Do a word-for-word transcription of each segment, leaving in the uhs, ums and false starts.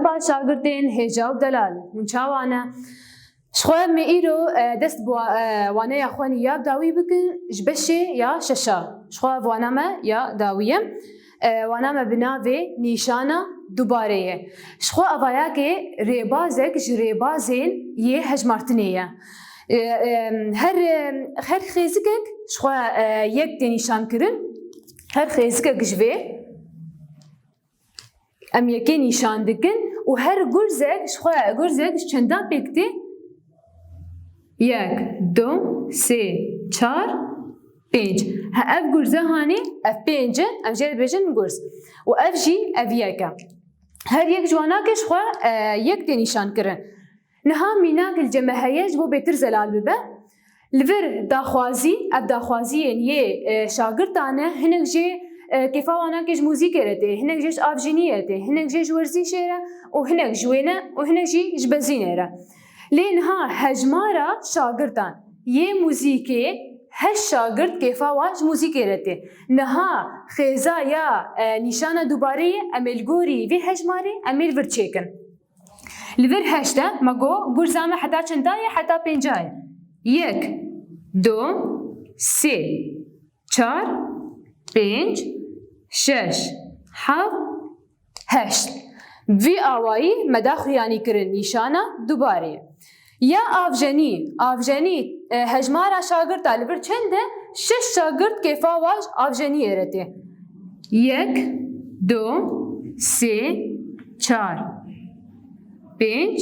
Pa şagirtên hêja û delal, hûn çawa ne? Ji xwe em ê îro, e, dest bi wa-, e, waneya xwe ya dawî bikin, ji beşê ya şeşa. Ji xwe ev wana me ya dawî ye. E, wana me bi navê Nîşana Dubarê ye. Ji xwe evayakê rêbazek ji rêbazên yê hejmartinê ye. E, e, her, e, her xêzikek ji xwe, e, yek tê nîşan kirin. Her xêzikek ji vê em yekê nîşan dikin û her gurzek ji xwe, gurzek ji çendan pêk tê? Yek, du, sê, çar, pênc. He, ev gurze hanê, ev pênc e, em jê re dibêjin gurz. Û ev jî, ev yek e. Her yek ji wana ke ji xwe, e, yek tê nîşan kirin. Niha mînak li cem me heye ji bo bêtir zelal bibe. Li vir daxwazî, ev daxwaziyên yê, e, şagirtan e, hinek jê, e, kêfa wan nake ji muzîkê re tê, hinek jê ji avjîniyê re tê, hinek jê ji werzîşê re û hinek ji wêne û hinek jî ji bezînê re. Lê niha hejmara şagirtan yê muzîkê, heşt şagirt kêfa wan ji muzîkê re tê. Niha xêza ya, e, nîşana dubareyê em ê li gorî vê hejmarê em ê li vir çêkin. Li vir heşt e, me got, gurza me heta çenda ye, heta pênca ye. Yek, du, sê, çar, pênc, şeş, heft, heşt. Vî awayî me da xuyanî kirin nîşana dubarê. Ya avjenî, avjenî, e, hejmara şagirta li vir çend e? Şeş şagirt kêfa wan ji avjeniyê re tê. Yek, du, sê, çar, pênc,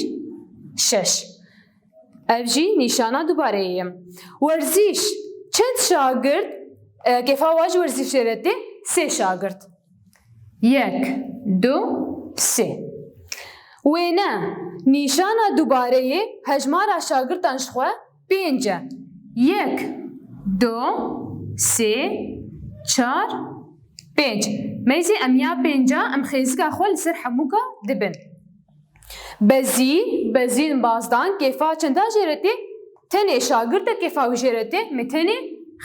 şeş. Ev jî nîşana dubareyê ye. Werzîş, çend şagirt, e, kêfa wan ji werzîşê re tê? Sê şagirt. Yek, du, sê. Wêne, nîşana dubareyê hejmara şagirtan ji xwe pênc e. Yek, du, sê, çar, pênc. Meyzê em ya pênca em xêzika xwe li ser hemûka dibin. Bezî, bezîn bazdan kêfa çenda jê re tê? Tenê şagirtek kêfa wî jê re tê, me tenê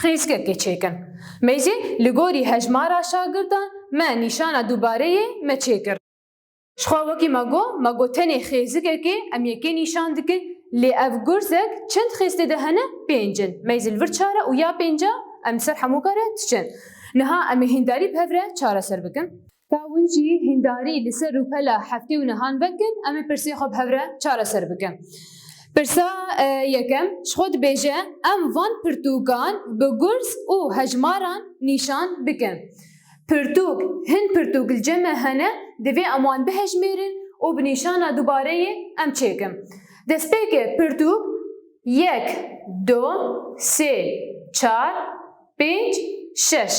xêzikekê çêkin. Meyzê li gorî hejmara şagirtan me nîşana dubareyê me çêkir. Ji xwe wekî me got, me got tenê xêzikekê em yekê nîşan dikin, lê ev gurzek çend xêz tê de hene? Pênc in. Meyzê li vir çar e û ya pênca em li ser hemûka re diçin. Niha em ê hîndarî bi hev re çareser bikin. Ka hûn jî hîndarî li ser rûpela heftê û nehan vekin, em ê pirsê xwe bi hev re çareser bikin. Pirsa, e, yekem, ji xwe dibêje, em van pirtûkan bi gurz û hejmaran nîşan bikin. Pirtûk, hin pirtûk li cem me hene, divê em wan bihejmêrin û bi nîşana dubareyê em çêkin. Destpêkê pirtûk yek, du, sê, çar, pênc, şeş.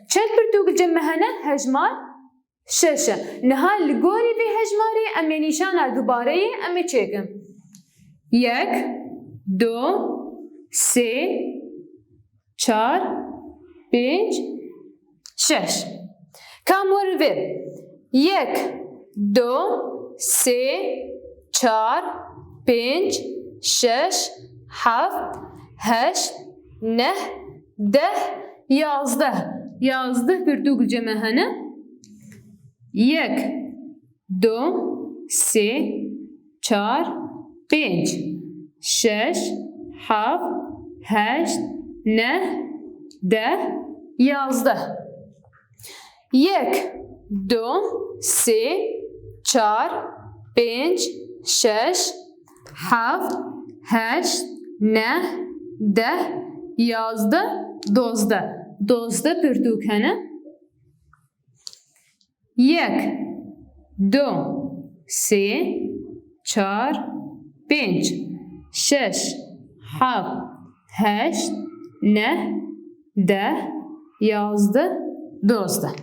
Çend pirtûk li cem me hene? Hejmar şeş e. Niha li gorî vê hejmarê em ê nîşana dubareyê em ê çêkin. Yek, du, sê, çar, pênc, şeş. Kam werin vê? Yek, du, sê, çar, pênc, şeş, heft, heşt, neh, deh, yazdeh. Yazdeh pirtûk li cem me hene. Yek, du, sê, çar, pênc, şeş, heft, heşt, neh, deh, yazdeh. Yek, du, sê, çar, pênc, şeş, heft, heşt, neh, deh, yazdeh, dozdeh. Dozdeh pirtûk hene. Yek, du, sê, çar, pênc, şeş, heft, heşt, neh, deh, yazdeh, dozdeh.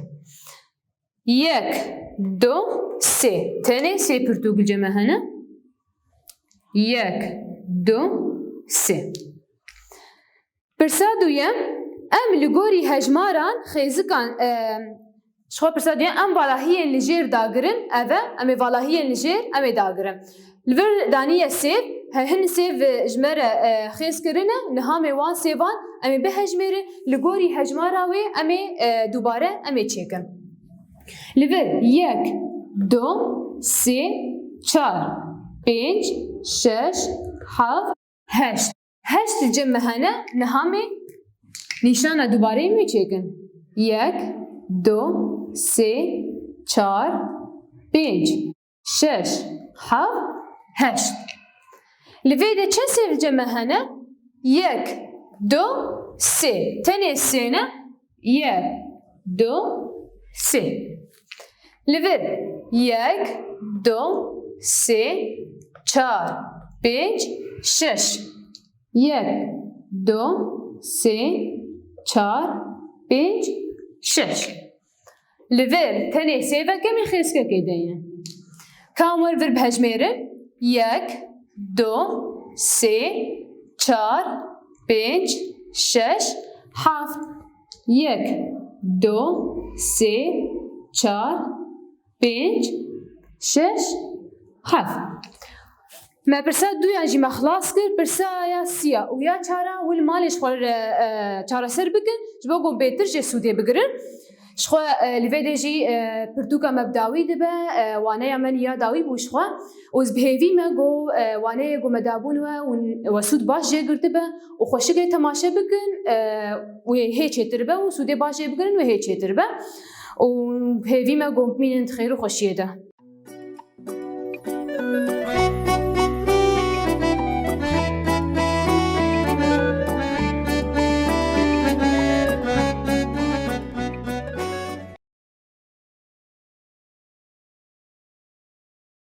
Yek, du, sê. Tenê sê pirtûk li cem me hene. Yek, du, sê. Pirsa duyem, em li gorî hejmaran xêzikan, e, ji xwe pirsa duyem, em valahiyên li jêr dagirin, ev e, em ê valahiyên li jêr, em ê dagirin. Li vir daniye sêv, he, hin sêv, e, ji me re, e, xêz kirine, niha em ê wan sêvan, em ê bihejmêrin, li gorî hejmara wê, em ê, e, dubare, em ê çêkin. Li vir yek, du, sê, çar, pênc, şeş, heft, heşt. Heşt li cem me hene, niha me nîşana dubareyê me çêkin. Yek, du, sê, çar, pênc, şeş, heft, heşt. Li vê de çend sêv li cem me hene? Yek, du, sê. Tenê sê ne? Yek, du, sê. Li vir yek, du, sê, çar, pênc, şeş. Yek, du, sê, çar, pênc, şeş. Li vir tenê sêveke min xêzkekê de ye. Ka em wer vir bihejmêrin. Yek, du, sê, çar, pênc, şeş, heft. Yek, du, sê, çar, pênc, şeş, heft. Me pirsa duyan jî me xilas kir, pirsa ya siya û ya çara hûn li malê ji xwe re, e, çareser bikin, ji bo ku bêtir jê sûdê bigirin. Ji xwe, e, li vê de jî, e, pirtûka me bi dawî dibe, e, waneya me ya dawî bû ji xwe. Û ez bi hêvî me ku, e, waneyê ku me dabûn we, hûn we sûd baş jê girtibe û xweşik lê temaşe bikin, e, wê hê çêtir be û sûdê baş jê bigirin wê hê çêtir be. Û hêvî me ku bimînin di xêr û xweşiyê de.